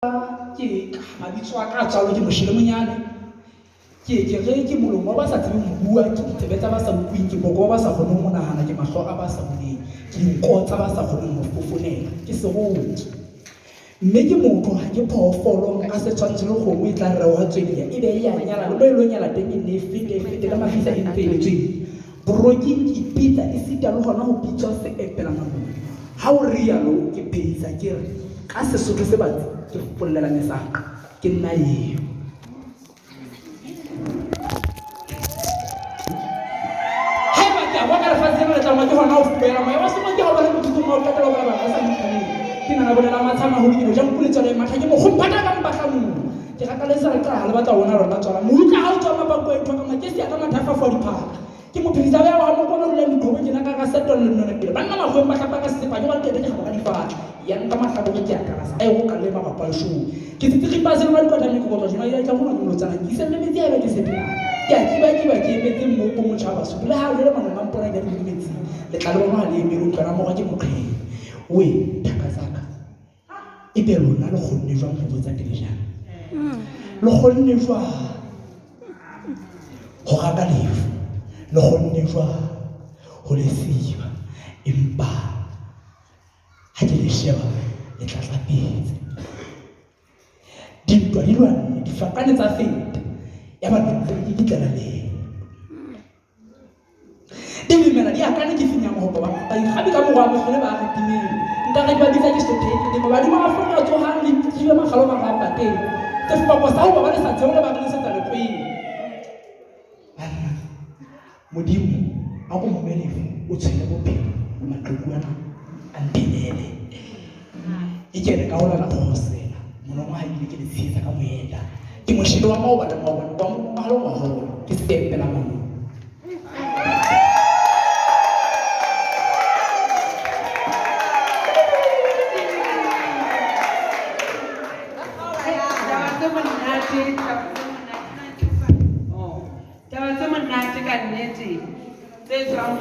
Ke mabitso a ka a tswalo ke Moshele Monyane. Ke ke re ke molomo wa ba sa tsebeng ho bua, ke ditsebe tsa ba sa utlweng, ke boko ba ba sa kgoneng ho nahana, ke mahlo a ba sa boneng, ke dinko tsa ba sa kgoneng ho fofonela, ke seroki. Mme ke motho ha ke phoofolo, nka se tshwantshe le kgomo e tla reoha tswediya e be e ya nyala le mo e lo nyala teng e nne e fete e fete le mafisa e ntse e le tswedi. Boroking ke ipitsa esita le hona ho bitswa seepela malomo. Ha o rialo ke phehisa ke re ka Sesotho se batsi ke follela mesaka ke nna eo. Haeba ke a bona lefatshe lena le tlangwa ke hona ho fubela moya wa sengwe ke ha o ba le motsotsong wa ho qetela ho bala bana ba sa lekaneng. Ke nana bolela matsha a maholo ke boja nku le tswalo e matha ke mokgomphata ka mpahlamong. Ke rata le sa le qala le batla ona lona tswala moutla ha o tswa mapanko e ntho ka makesi a ka mathafafo a diphaka. Ke mophedisa ya wa mokolo dula dikgomo ke naka ka setolo le none pele banna makgweng ba hlapa ka sesepa ke ba qete ke gaba ka difatla ya nka mahlabore ke a kalasa a go ka le mabapa le show ke tsitse ripa se ba dikota me go tla jona ya tla mona ke lotsana ke se le metsi a ba ke se pela ke a kiba kiba ke emetse mmopo motjhaba so le ha jole manong a mpona ke di metsi le tla le bona ha le emele utlwana mo ke moqhele we thaka tsaka Ebe lona le kgonne jwang ho botsa telejana? Le kgonne jwang ho raka lefu? Le kgonne jwang ho le siba? Empa ha ke le sheba le tlatlapetse. Dintwa di lwanne, difaqane tsa feta. Yaba le ntse le kikitlela leeto. Dilemela di akane ke finya mohopo ba baikgabi ka morwa mohlole ba re timeng nka re di ba bitsa ke sotheke temo badimo ba foka tsohang le kibe magalo ba ga pateng sefoko sa ho ba le sa theole ba re lisetsa lekweng banna modimo a ko mome lefu o tshwele bophelo maqheku ana a mphelele e kene ka ho lana kgosela monongwaha ebile ke le tshehetsa ka moeta ke moshele wa maobane maobane kwa mogalo ngwahola ke sepela mano. Taba tse monate ka nnete tse tswang.